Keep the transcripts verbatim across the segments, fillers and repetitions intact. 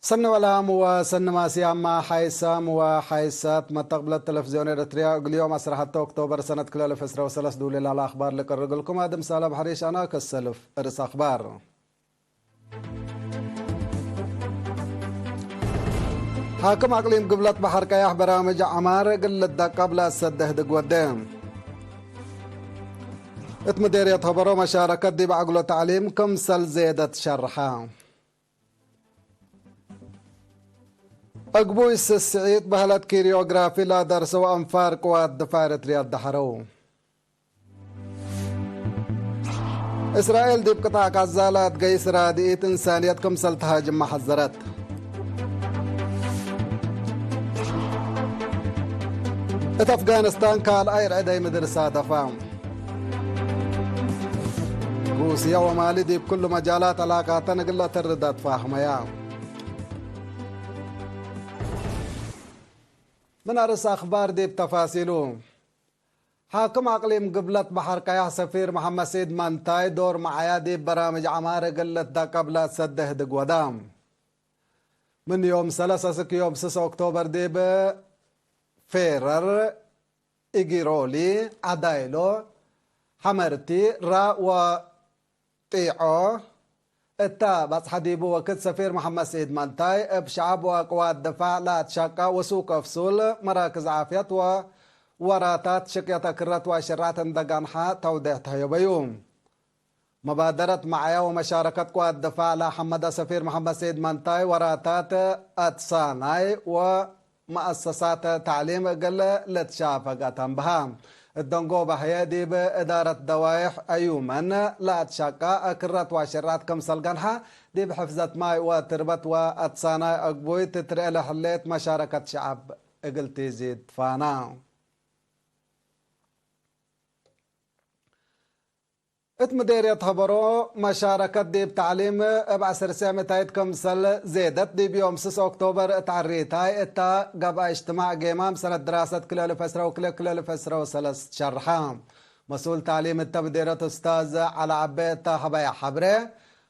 ሰኒ ወላም ወሰኒ ማስያማ ሓይሳም ወሓይሳት መተቅብለት ተለፍዝዮን ኤረትርያ፣ እግል ዮም ዐስር ሐተ ኦክቶበር ሰነት ክልኤ አልፍ ዕስራ ወሰለስ ዱሌ ላለ አኽባር ልቅርግልኩም። አድም ሳለ ባሕሪሽ አና ከሰልፍ እርስ አኽባር። ሓክም አቅሊም ግብለት በሐር ቀያሕ በራምጅ ዐማር እግል ልደቀብ ለአሰዴ ህድግ ወዴ። እት ምዴርየት ሀበሮ መሻረከት ዲብ ዐግሎ ተዕሊም ክምሰል ዜደት ሸርሐ። አግቡይ ስስዒት በህለት ኪርዮግራፊ ለአደርሰው አንፋር ቅዋት ድፋዕ ኤረትርያ አደሐረው። እስራኤል ዲብ ቅጣዕ ጋዛ ለአትገይስ ራድኢት እንሳንየት ክምሰል ተሃጅመ ሐዘረት። እት አፍጋኒስታን ካልኣይ ርዕዳይ ምድር ሳደፋ። ሩስየ ወማሊ ዲብ ክሉ መጃላት ዕላቃተን እግል ለተርድ አትፋህመያ። ምን አርስ አኽባር ዲብ ተፋሲሉ። ሓክም አቅሊም ግብለት በሐር ቀያሕ ሰፊር መሐመድ ሰዒድ መንታይ ዶር መዓያ ዲብ በራምጅ ዐማር እግል ልትደቀብ ለአትሰዴ ህድግ ወዳ። ምን ዮም ሰለስ እስክ ዮም ስስ ኦክቶበር ዲብ ፌረር፣ ኢጊሮሊ፣ ዐዳይሎ፣ ሐመርቲ፣ ራ ወጢዖ እተ በጽሐ ዲቡ ወክድ ሰፊር መሐመድ ስዒድ መንታይ እብ ሸዐብ ወቅዋት ድፋዕ ለአትሸቀ ወሱቅ እፍሱል፣ መራክዝ ዓፍየት ወወራታት ሽቅየት አክረት ወአሽራት እንደ ገንሐ ተውዴሕ ተህየበዩ። መባደረት መዓያ ወመሻረከት ቅዋት ድፋዕ ለሐመደ ሰፊር መሐመድ ሰዒድ መንታይ፣ ወራታት አትሳናይ ወመአሰሳት ተዕሊም እግል ልትሻፈግ አተንብሃ። እት ደንጎበ ህዬ ዲብ እዳረት ደዋይሕ አዩመን ለአትሸቀ አክረት ወአሽራት ክምሰል ገንሐ፣ ዲብ ሕፍዘት ማይ ወትርበት ወአትሳናይ አግቡይ ትትርኤ ለህሌት መሻረከት ሸዐብ እግል ቲዚድ ትፋና። እት ምዴርየት ሀበሮ፣ መሻረከት ዲብ ተዕሊም እብ ዐስር ሰዕ ምታይት ክምሰል ዜደት፣ ዲብ ዮም ስስ ኦክቶበር እት ዐሪታይ እታ ገብአ እጅትማዕ ጌማም ሰነት ድራሰት ክልኤ አልፍ ዕስራ ወክልኤ፣ ክልኤ አልፍ ዕስራ ወሰለስ ሸርሐ። መስኡል ተዕሊም እተ ምዴርየት ኡስታዝ ዐለ ዐቤ እተ ሀበየ ሐብሬ፣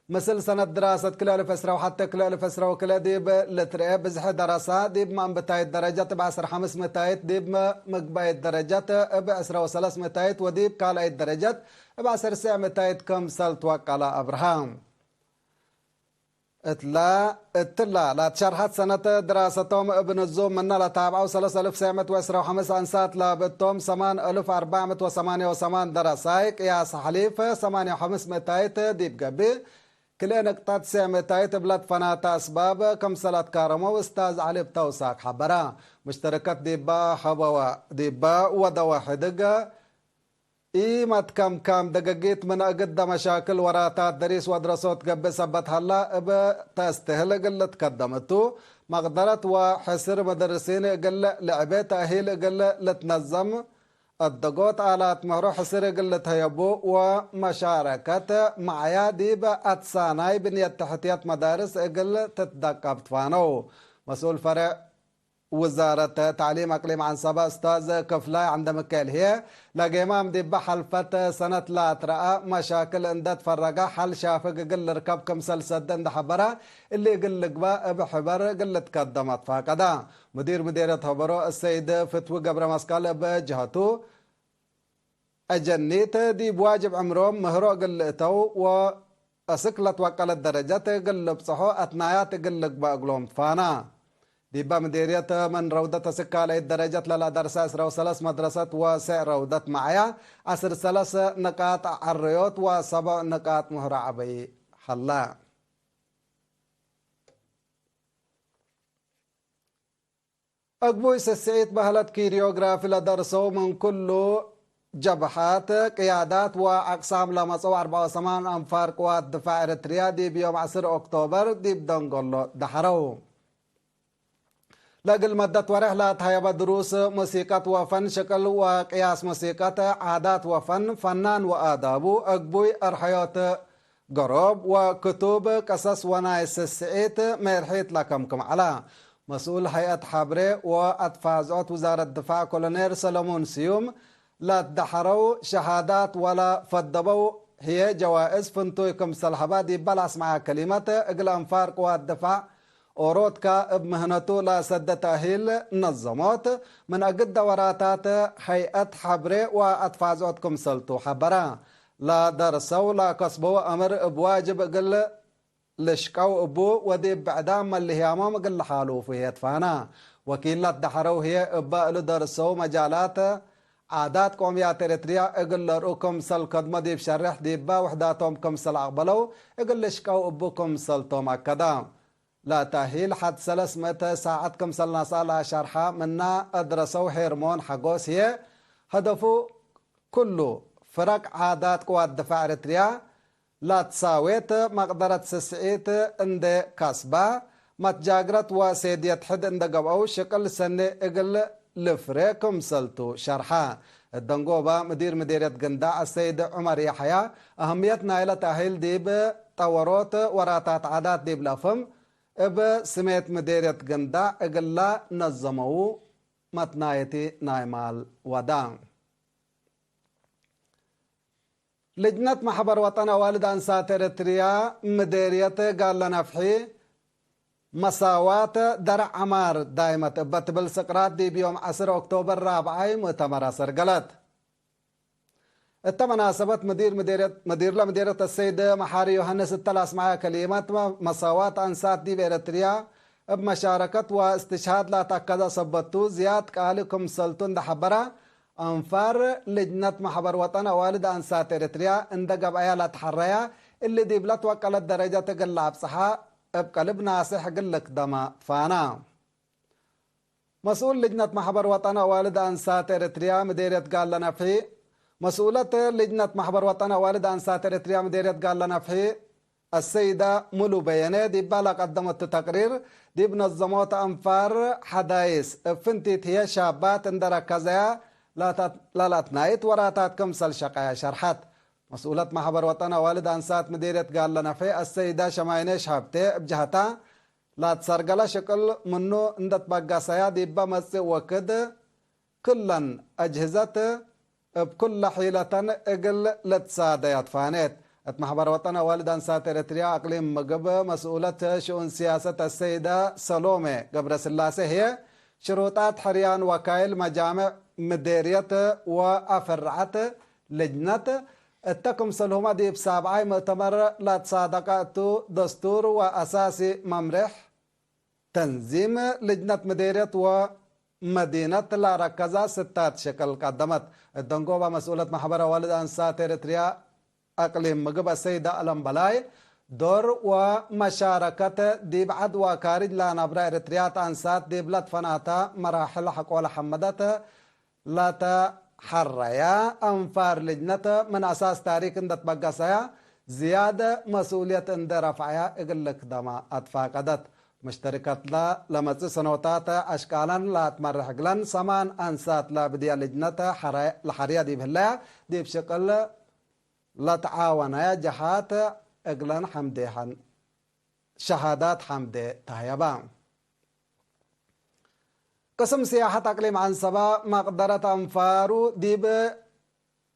ምስል ሰነት ድራሰት ክልኤ አልፍ ዕስራ ወሐቴ ክልኤ አልፍ ዕስራ ወክልኤ ዲብ ልትርኤ ብዝሒ ደረሳ፣ ዲብ መአንብታይት ደረጀት እብ ዐስር ሐምስ ምታይት፣ ዲብ ምግባይት ደረጀት እብ ዕስራ ወሰለስ ምታይት ወዲብ ካልአይት ደረጀት እብ ዐስር ሰዕ ምታይት ክምሰል ትወቀለ አብርሃ። እትላ፣ እትላ ላትሸርሐት ሰነት ድራሰቶም እብ ንዙም ምነ ለታብዐው ሰለስ አልፍ ሰዕ ምእት ወዕስራ ወሐምስ አንሳት ላብእቶም ሰማን አልፍ አርበዕ ምእት ወሰማንየ ወሰማን ደረሳይ ቅያስ ሐሊፍ ሰማንየ ወሐምስ ምታይት ዲብ ገብእ፣ ክልኤ ንቅጠት ሰዕ ምታይት እብ ለትፈናተ አስባብ ክምሰል አትካረመው እስታዝ ዐሊ እብ ተውሳክ ሐበረ። ሙሽተረከት ዲበ ሀበወ፣ ዲበ ወደወ ሕድግ ኢመትከምካም ደገጊት ምን እግደ መሻክል ወራታት ደሪስ ወድረሶት ገብእ ሰበት ሀላ እብ ተስትህል እግል ልትከደም እቱ። መቅደረት ወሕስር መደርሲን እግል ልዕቤ ተእሂል እግል ልትነዘም፣ እደጎት አላት ምህሮ ሕስር እግል ልትሀየቡ ወመሻረከት መዓያ ዲብ አትሳናይ ብንየት ተሕትየት መዳርስ እግል ትትደቀብ ትፋነው። መስኡል ፈሬዕ ውዛረት ተዕሊም አቅሊም ዐንሰበ እስታዝ ክፍላይ ዐንደምካኤል ህዬ፣ ለጌማም ዲበ ሐልፈት ሰነት ለአትረአ መሻክል እንደ ትፈረገ ሐል ሻፍግ እግል ልርከብ ክምሰል ሰደ እንደ ሐበረ፣ እሊ እግል ልግበእ እብ ሕበር እግል ልትከደም አትፋቀደ። ሙዲር ምዴርየት ሀበሮ እሰይድ ፍትዊ ገብረመስቀል እብ ጀሀቱ፣ አጀኒት ዲብ ዋጅብ ዕምሮም ምህሮ እግል ልእተው ወአስክ ለትወቀለት ደረጀት እግል ልብጽሖ አትናያት እግል ልግበእ እግሎም ትፋና። ዲበ ምዴርየት ምን ረውደት አስክ ካልአይት ደረጀት ለለአደርሰ ዕስራ ወሰለስ መድረሰት ወሰዕ ረውደት መዓያ ዐስር ሰለስ ንቃጥ ዐረዮት ወሰብዕ ንቃጥ ምህሮ ዐበይ ሀላ። አግቡይ ስስዒት በህለት ኪርዮግራፊ ለደርሰው ምን ኩሉ ጀብሐት፣ ቅያዳት ወአቅሳም ለመጽአው አርበዓ ወሰማን አንፋር ቅዋት ድፋዕ ኤረትርያ ዲብ ዮም ዐስር ኦክቶበር ዲብ ደንጎሎ ደሐረው። ለእግል መደት ወሬሕ ለአትሀየበ ድሩስ ሙሲቀት ወፈን፣ ሽቅል ወቅያስ ሙሲቀት፣ ዓዳት ወፈን፣ ፈናን ወአዳቡ፣ አግቡይ አርሐዮት ገሮብ ወክቱብ ቀሰስ ወናይ ስስዒት ሜርሒት ለከምክም ዐለ። መስኡል ሀይአት ሐብሬ ወአትፋዝዖት ውዛረት ድፋዕ ኮሎኔል ሰለሙን ስዩም፣ ለአትደሐረው ሸሃዳት ወለፈደበው ህዬ ጀዋእዝ ፍንቱይ ክምሰል ሀበ ዲበ ለአስመዐ ከሊመት፣ እግል አንፋር ቅዋት ድፋዕ ኦሮትካ እብ ምህነቱ ለሰደ ተእሂል ነዘሞት፣ ምን እግል ደወራታት ሀይአት ሐብሬ ወአትፋዝዖት ክምሰልቱ ሐበረ። ለደርሰው ለከስበው አምር እብ ዋጅብ እግል ልሽቀው እቡ ወዲብ ብዕዳም መልህያሞም እግል ለሓሉፉ ህዬ ትፋና። ወኪላት ደሐረው ህዬ እበ እሉ ደርሰው መጃላት ዓዳት ቆምያት ኤረትርያ እግል ለርኡ ክምሰል ከድሞ ዲብ ሸሬሕ ዲባ ውሕዳቶም ክምሰል አቅበለው እግል ልሽቀው እቡ ክምሰልቶም አከዳ። ለተእሂል ሐድ ሰለስ ምእተ ሳዐት ክምሰል ነስአ ለአሸርሐ ምና አድረሰው ሄርሞን ሐጎስ ህዬ፣ ሀደፉ ክሉ ፍረቅ ዓዳት ቅዋት ድፋዕ ኤረትርያ ላትሳዌት መቅደረት ስስዒት እንዴ ከስባ፣ መትጃግረት ወሴድየት ሕድ እንዴ ገብአው ሽቅል ሰኔ እግል ልፍሬ ክምሰልቱ ሸርሐ። እደንጎባ ምዲር ምዴርየት ግንዳዕ አሰይድ ዑመር የሐያ፣ አህምየት ናይለ ተእሂል ዲብ ጠወሮት ወራታት ዓዳት ዲብ ለፍም፣ እብ ስሜት ምዴርየት ግንዳዕ እግላ ነዘመዉ መትናየቲ ናይ ማል ወዳ። ልጅነት መሕበር ወጠን አዋልድ አንሳት ኤረትርያ ምዴርየት ጋለ ነፍሒ መሳዋት ደረዕ ዐማር ዳይመት እበ ትብል ስቅራት ዲብ ዮም ዐስር ኦክቶበር ራብዓይ ሙእተመር አሰርገለት። እተ መናሰበት ምዲር ምዴርየት፣ ምዲርለ ምዴርየት አሰይድ መሓሪ ዮሐንስ እተ ለአስመዐ ከሊመት፣ መሳዋት አንሳት ዲብ ኤረትርያ እብ መሻረከት ወእስትሽሃድ ለአትአከደ ሰበት ቱ ዝያድ ቃሊ ክምሰልቱ እንዴ ሐበረ፣ አንፋር ልጅነት መሕበር ወጠን አዋልድ አንሳት ኤረትርያ እንዴ ገብአያ ለአትሐረያ እሊ ዲብ ለትወቀለት ደረጀት እግል ለአብጽሐ እብ ቀልብ ናሴሕ እግል ልክደመ ትፋና። መስኡል ልጅነት መሕበር ወጠን አዋልድ አንሳት ኤረትርያ ምዴርየት ጋለ ነፍሒ፣ መስኡለት ልጅነት መሕበር ወጠን አዋልድ አንሳት ኤረትርያ ምዴርየት ጋለ ነፍሒ አሰይዳ ሙሉ በየነ ዲባ ለቀደመቱ ተቅሪር፣ ዲብ ነዘሞት አንፋር ሐዳይስ እብ ፍንቲት ህዬ ሻባት እንዴ ረከዘያ ለአትናይት ወራታት ክምሰል ሸቀያ ሸርሐት። መስኡለት መሕበር ወጠን አዋልድ አንሳት ምዴርየት ጋለ ነፍሒ አሰይዳ ሸማይነሽ ሀብቴ እብ ጀሀታ፣ ለአትሰርገለ ሽቅል ምኑ እንዴ ትበገሰያ ዲበ መጽእ ወክድ፣ ክለን አጅህዘት እብ ኩለ ሒለተን እግል ልትሳደያ ትፋኔት። እት መሕበር ወጠን አዋልድ አንሳት ኤረትርያ አቅሊም ምግብ መስኡለት ሽኡን ሲያሰት አሰይደ ሰሎሜ ገብረስላሴ ህዬ፣ ሽሩጣት ሕርያን ወካይል መጃምዕ ምዴርየት ወአፈርዐት ልጅነት እተ ክምሰልሁመ ዲብ ሳብዓይ ሙእተመር ለአትሳደቀ እቱ፣ ደስቱር ወአሳሲ መምሬሕ ተንዚም ልጅነት ምዴርየት ወመዲነት ለአረከዛ ስታት ሽቅል ቀደመት። እት ደንጎባ መስኡለት መሕበር አዋልድ አንሳት ኤረትርያ አቅሊም ምግብ አሰይደ አለም በላይ፣ ዶር ወመሻረከት ዲብ ዐድ ወካርጅ ለነብረ ኤረትርያት አንሳት ዲብ ለትፈናተ መራሕል ሐቆለ ሐመደት፣ ለተሐረያ አንፋር ልጅነት ምን አሳስ ታሪክ እንዴ ትበገሰያ፣ ዝያድ መስኡልየት እንዴ ረፍዐያ እግል ልክደማ አትፋቀደት። መሽተሪከትለ ለመጽእ ሰኖታት አሽቃለን ለአትመርሕ እግለን ሰማን አንሳት ለብድያ ልጅነት ሐረ-፣ ለሐርያ ዲብ ህለያ፣ ዲብ ሽቅል ለተዓወነያ ጀሃት እግለን ሐምዴ ሐን ሸሃዳት ሐምዴ ተህየባ። ቅስም ስያሐት አቅሊም ዐንሰበ መቅደረት አንፋሩ ዲብ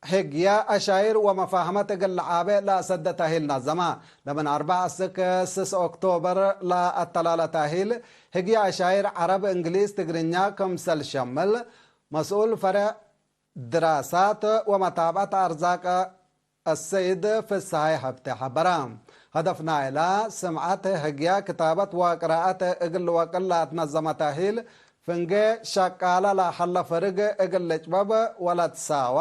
ህግያ አሻይር ወመፋህመት እግል ለዓቤ ለአሰደ ታሂል ናዘማ። ለምን አርበዕ እስክ ስስ ኦክቶበር ለአተላለ ታሂል ህግያ አሻይር ዐረብ፣ እንግሊዝ፣ ትግርኛ ክምሰል ሸምል መስኡል ፈሬዕ ድራሳት ወመታብዐት አርዛቅ አሰይድ ፍስሃይ ሀብቴ ሐበረ። ሀደፍ ናይላ ስምዐት ህግያ ክታበት ወቅራአት እግል ልወቅል ለአትነዘመ ታሂል፣ ፍንጌ ሸቃለ ለሀለ ፍርግ እግል ልጭበብ ወለትሳወ፣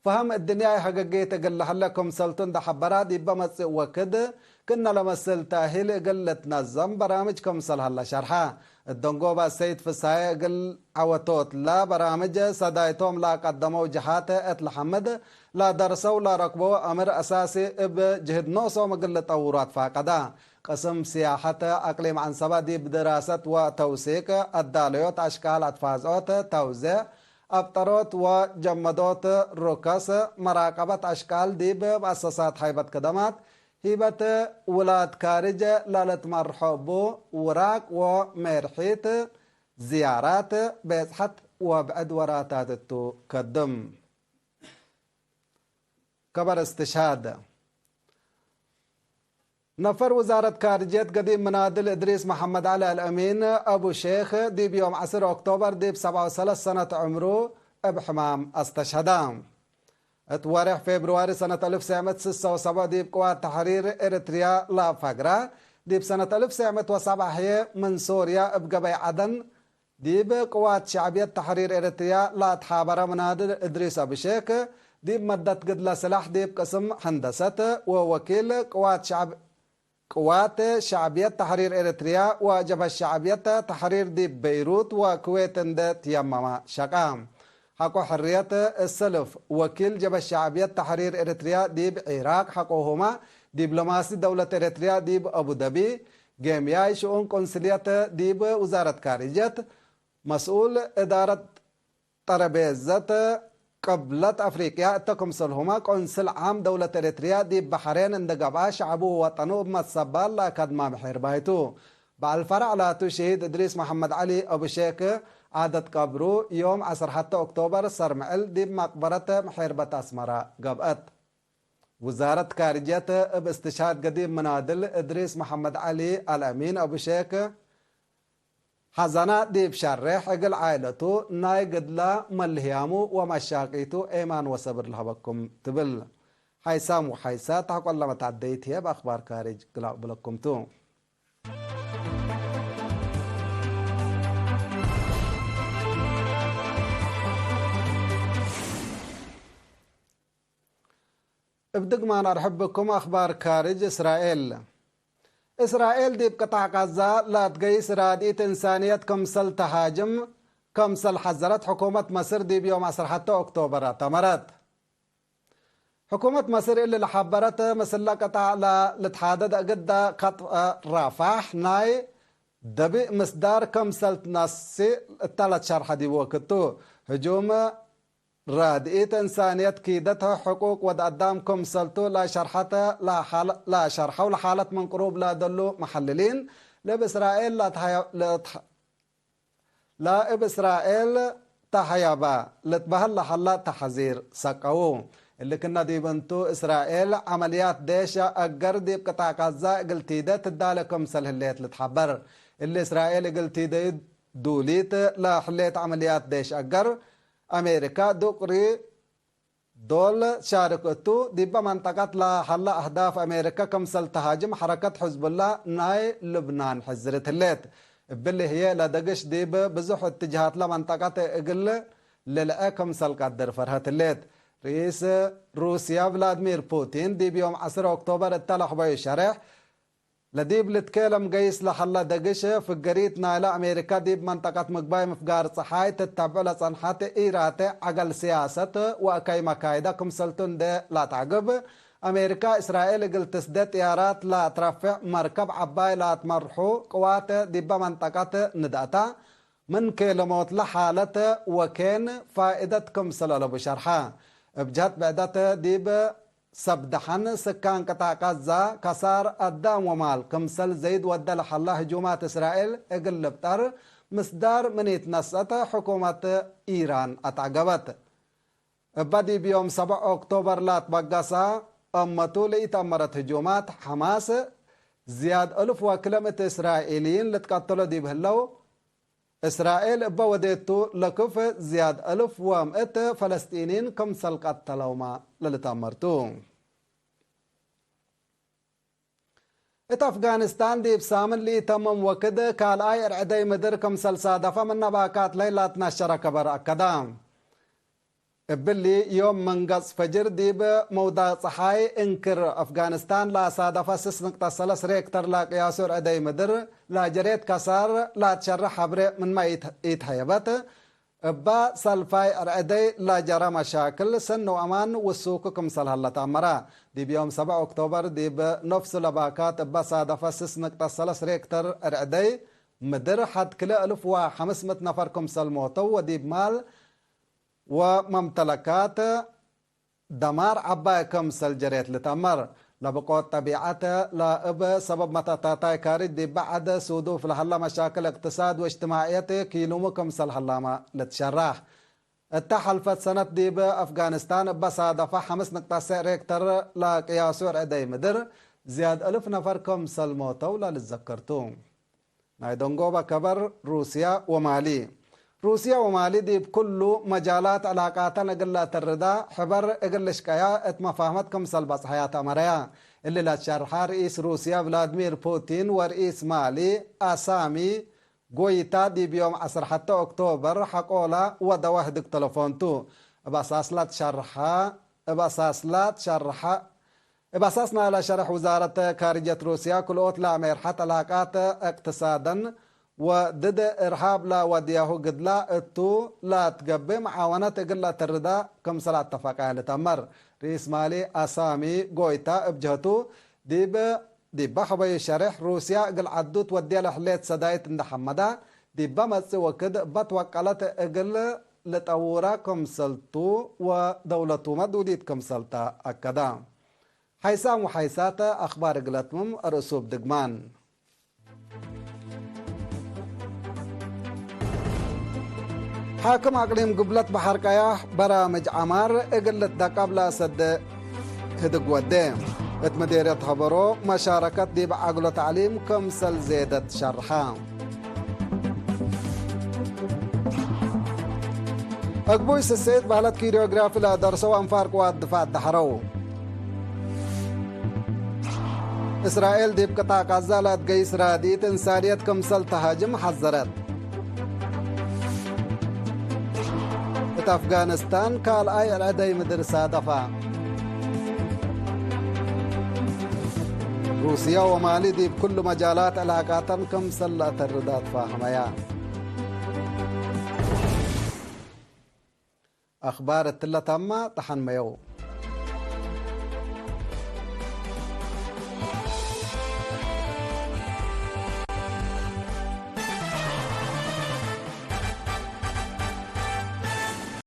ፈሀም እድንያይ ሀገጌት እግል ለሀለ ክምሰልቱ እንዴ ሐበራ፣ ዲበ መጽእ ወክድ ክእነ ለመስል ታሂል እግል ልትነዘም በራምጅ ክምሰል ሀለ ሸርሐ። እት ደንጎባ ሰይድ ፍስሃየ እግል ዐወቶት ለበራምጅ ሰዳይቶም ለቀደመው ጀሃት እት ለሐምድ፣ ለደርሰው ለረክበው አምር አሳሲ እብ ጅህድ ኖሶም እግል ልጠውሩ አትፋቀዳ። ቅስም ስያሐት አቅሊም ዐንሰበ ዲብ ድራሰት ወተውሲቅ፣ አዳለዮት አሽቃል አትፋዝዖት፣ ተውዜዕ፣ አብጠሮት ወጀመዶት ሩከስ፣ መራቀበት አሽቃል ዲብ መአሰሳት ሀይበት ከደማት፣ ሂበት ውላድ ካርጅ ለልትመርሖ እቡ፣ ውራቅ ወሜርሒት፣ ዝያራት፣ ቤጽሐት ወብዕድ ወራታት እቱ ከድም። ከበር እስትሽሃድ። ነፈር ውዛረት ካርጅየት ገዲም ምናድል እድሪስ መሐመድ ዐሊ አልአሚን አቡ ሼክ፣ ዲብ ዮም ዐስር ኦክቶበር ዲብ ሰብዓ ወሰለስ ሰነት ዕምሩ እብ ሕማም አስተሽሀደ። እት ወሬሕ ፌብርዋሪ ሰነት አልፍ ሰዕ ምእት ስሳ ወሰብዓ ዲብ ቅዋት ተሕሪር ኤረትርያ ለፈግረ፣ ዲብ ሰነት አልፍ ሰዕ ምእት ወሰብዓ ህዬ ምን ሶርያ እብ ገበይ ዐደን ዲብ ቅዋት ሸዕብየት ተሕሪር ኤረትርያ ለአትሓበረ ምናድል እድሪስ አብሼክ፣ ዲብ መደት ግድለ ስላሕ ዲብ ቅስም ሀንደሰት ወወኪል ቅዋት ሸዕብ-፣ ቅዋት ሸዕብየት ተሕሪር ኤረትርያ ወጀብሀት ሸዕብየት ተሕሪር ዲብ በይሩት ወክዌት እንዴ ትየመመ ሸቀ። ሐቆ ሕርየት ሰልፍ ወኪል ጀብሀት ሸዕብየት ተሕሪር ኤረትርያ ዲብ ዒራቅ፣ ሐቆሁመ ዲብሎማሲ ደውለት ኤረትርያ ዲብ አቡደቢ፣ ጌምያይ ሽኡን ቁንስልየት ዲብ ውዛረት ካርጅየት፣ መስኡል እዳረት ጠረቤዘት ቅብለት አፍሪቅያ እተ ክምሰልሁመ፣ ቆንስል ዓም ደውለት ኤረትርያ ዲብ በሐሬን እንዴ ገብአ፣ ሸዐቡ ወወጠኑ እብ መትሰባል ለአከድማ ምሒርባይ ቱ። በዐል ፈረዕ ላቱ ሽሂድ እድሪስ መሐመድ ዐሊ አቡ ሼክ፣ ዓደት ቀብሩ ዮም ዐስር ሐተ ኦክቶበር ሰርምዕል ዲብ መቅበረት ምሒርበት አስመረ ገብአት። ውዛረት ካርጅየት እብ እስትሽሃድ ገዲም ምናድል እድሪስ መሐመድ ዐሊ አልአሚን አቡ ሼክ፣ ሐዘና ዲብ ሸሬሕ እግል ዓኢለቱ ናይ ግድላ መልህያሙ ወመሻቂቱ ኤማን ወሰብር ለሀበኩም ትብል። ሓይሳም ወሓይሳት ሐቆለ መትዐደይት ህዬ እብ አክባር ካርጅ ግላቅ ብለኩም ቱ። እብ ድግማን አርሕብ ብኩም። አክባር ካርጅ። እስራኤል። እስራኤል ዲብ ቅጣዕ ቃዛ ላትገይስ ራድኢት እንሳንየት ክምሰል ተሃጅም፣ ከምሰል ሐዘረት ሕኩመት መስር ዲብ ዮም ዐስር ሐተ ኦክቶበር አተመረት። ሕኩመት መስር እሊ ለሐበረት፣ ምስለ ቅጣዕ ለልትሓደድ እግደ ከጥ ራፋሕ ናይ ደቢእ ምስዳር ክምሰል ትነስእ እተ ለትሸርሐ ዲብ ወክድ ቱ። ህጁም ራድኢት እንሳንየት ኪደት ሕቁቅ ወድ አዳም ክምሰልቱ ለሸርሐተ ለሐል-፣ ለሸርሐው ለሓለት ምን ቅሩብ ለደሉ መሐልሊን፣ ለእብ እስራኤል ለትሀየ-፣ ለትሀ-፣ ለእብ እስራኤል ተሀየበ ልትበህል ለሀላ ተሐዚር ሰቀዉ። እሊ ክነ ዲብ እንቱ፣ እስራኤል ዐመልያት ዴሽ አገር ዲብ ቅጣዕ ቃዛ እግል ቲደ ትዳለ ክምሰል ህሌት ልትሐበር። እሊ እስራኤል እግል ቲደዩ ዱሊት ለሕሌት ዐመልያት ዴሽ አገር፣ አሜሪካ ዱቅሪ ዶል ሻርክ እቱ፣ ዲበ መንጠቀት ለሀለ አህዳፍ አሜሪካ ክምሰል ተሃጅም ሐረከት ሕዝቡላ ናይ ልብናን ሕዝርት ህሌት። እብሊ ህዬ ለደግሽ ዲብ ብዙሕ እትጅሃትለ መንጠቀት እግል ልልዐ ክምሰል ቀድር ፈርሀት ህሌት። ርኢስ ሩስያ ቭላድሚር ፑቲን ዲብ ዮም ዐስር ኦክቶበር እተ ለአክበዩ ሸሬሕ፣ ለዲብ ልትኬለም ገይስ ለሀለ ደግሽ፣ ፍገሪት ናይለ አሜሪካ ዲብ መንጠቀት ምግባይ ምፍጋር ጸሓይ ትተብዕ ለጸንሐት ኢራተ ዐገል ስያሰት ወአከይ መካይደ ክምሰልቱ እንዴ ለአትዐግብ፣ አሜሪካ እስራኤል እግል ትስደ ጥያራት ለአትረፍዕ መርከብ ዐባይ ለአትመርሑ ቅዋት ዲበ መንጠቀት ንድአታ ምን ኬለሞትለ ሓለት ወኬን ፋእደት ክምሰል አለቡ ሸርሐ። እብ ጀህት ብዕደት ዲብ ሰብ ደሐን ስካን ቅጣዕ ቃዛ፣ ከሳር አዳም ወማል ክምሰል ዘይድ ወደ ለሀላ ህጁማት እስራኤል እግል ልብጠር ምስዳር ምን ኢትነስአት ሕኩመት ኢራን አትዐገበት። እበ ዲብ ዮም ሰብዕ ኦክቶበር ለአትበገሰ እመቱ ለኢተአመረት ህጁማት፣ ሐማስ ዝያድ እልፍ ወክልም እት እስራኤልይን ልትቀተሎ ዲብ ህለው፣ እስራኤል እበ ወዴቱ ለክፍ ዝያድ እልፍ ወምእት ፈለስጢንይን ክምሰል ቀተለውመ ለልትአመር ቱ። እት አፍጋኒስታን ዲብ ሳምን ለኢተምም ወክድ ካልኣይ እርዕደይ ምድር ክምሰል ሳደፈ ምነ ባካት ለይላት ነሸረ ከበር አከደ። እብሊ ዮም መንገጽ ፈጅር ዲብ መውዳቅ ጸሓይ እንክር አፍጋኒስታን ለአሳደፈ ስስ ንቅጠት ሰለስ ሬክተር ለቅያሱ እርዕደይ ምድር ለጀሬት ከሳር ለአትሸርሕ ሐብሬ ምንመ ኢት-፣ ኢትሀየበት፣ እበ ሰልፋይ እርዕደይ ለጀረ መሻክል ሰን ወአማን ውሱኩ ክምሰል ሀለ ተአመረ። ዲብ ዮም ሰብዕ ኦክቶበር ዲብ ነፍሱ ለባካት እበ ሳደፈ ስስ ንቅጠት ሰለስ ሬክተር እርዕደይ ምድር ሐድ ክልኤ እልፍ ወሐምስ ምእት ነፈር ክምሰል ሞተው ወዲብ ማል ወመምተለካት ደማር ዐባይ ክምሰል ጀሬት ልትአመር። ለብቆት ጠቢዐት ለእብ ሰበብ መተታታይ ካርጅ ዲብ በዐድ ሱዱፍ ለሀለ መሻክል እቅትሳድ ወእጅትማዕየት ኪሉሙ ክምሰል ሀላመ ልትሸራሕ። እተ ሐልፈት ሰነት ዲብ አፍጋኒስታን እበ ሳደፈ ሐምስ ንቅጠት ሰዕ ሬክተር ለቅያሱ ርዕደይ ምድር ዝያድ እልፍ ነፈር ክምሰል ሞተው ለልዘከር ቱ። ናይ ደንጎበ ከበር፣ ሩስያ ወማሊ። ሩስያ ወማሊ ዲብ ኩሉ መጃላት ዕላቃተን እግል ለአተርዳ፣ ሕበር እግል ልሽቀያ እት መፋህመት ክምሰል በጽሐያ ተአመረያ። እሊ ለትሸርሐ ርኢስ ሩስያ ቭላድሚር ፑቲን ወርኢስ ማሊ አሳሚ ጎይታ ዲብ ዮም ዐስር ሐተ ኦክቶበር ሐቆላ ወደወ ህድግ ተለፎን ቱ። እብ አሳስ ለትሸርሐ፣ እብ አሳስ ለትሸርሐ፣ እብ አሳስ ናይለ ሸርሕ ውዛረት ካርጀት ሩስያ፣ ክልኦት ለአሜርሐት ዕላቃት እቅትሳደን ወድድ እርሃብ ለወድያሁ ግድላ እቱ ለትገብእ መዓወነት እግል ለአተርዳ ክምሰል አተፈቀ ልተመር። ርኢስ ማሊ አሳሚ ጎይታ እብ ጀህቱ ዲብ ዲበ ሐበዩ ሸሬሕ፣ ሩስያ እግል ዐዱ ትወድየ ለህሌት ሰዳይት እንደ ሐመዳ፣ ዲበ መጽእ ወክድ እበ ትወቀለት እግል ልጠውራ ክምሰልቱ ወደውለቱመ ዱዲት ክምሰልተ አከዳ። ሐይሳም ወሐይሳተ አክባር እግል አትምም፣ ርእሱ እብ ድግማን። ሓክም አቅሊም ግብለት በሐር ቀያሕ በራምጅ ዐማር እግል ልትደቀብ ለአሰደ ህድግ ወዴ። እት መዴርየት ሀበሮ መሻረከት ዲብ ዐግሎ ተዕሊም ክምሰል ዜደት ሸርሐ። አግቡይ ስሴት በህለት ኪሪዮግራፊ ለአደርሰው አንፋር ቅዋት ድፋዕ ደሐረው። እስራኤል ዲብ ቅጣዕ ቃዛ ለአትገይስ ራድኢት እንሳንየት ክምሰል ተሃጅም ሐዘረት። እት አፍጋንስታን ካልኣይ ዕዳይ ምድር ሳደፋ። ሩስያ ወማሊ ዲብ ኩሉ መጃላት ዕላቃተን ክምሰል ለአተርዳ ትፋህመያ። አኽባር እትለ ተመ ተሐንመየው።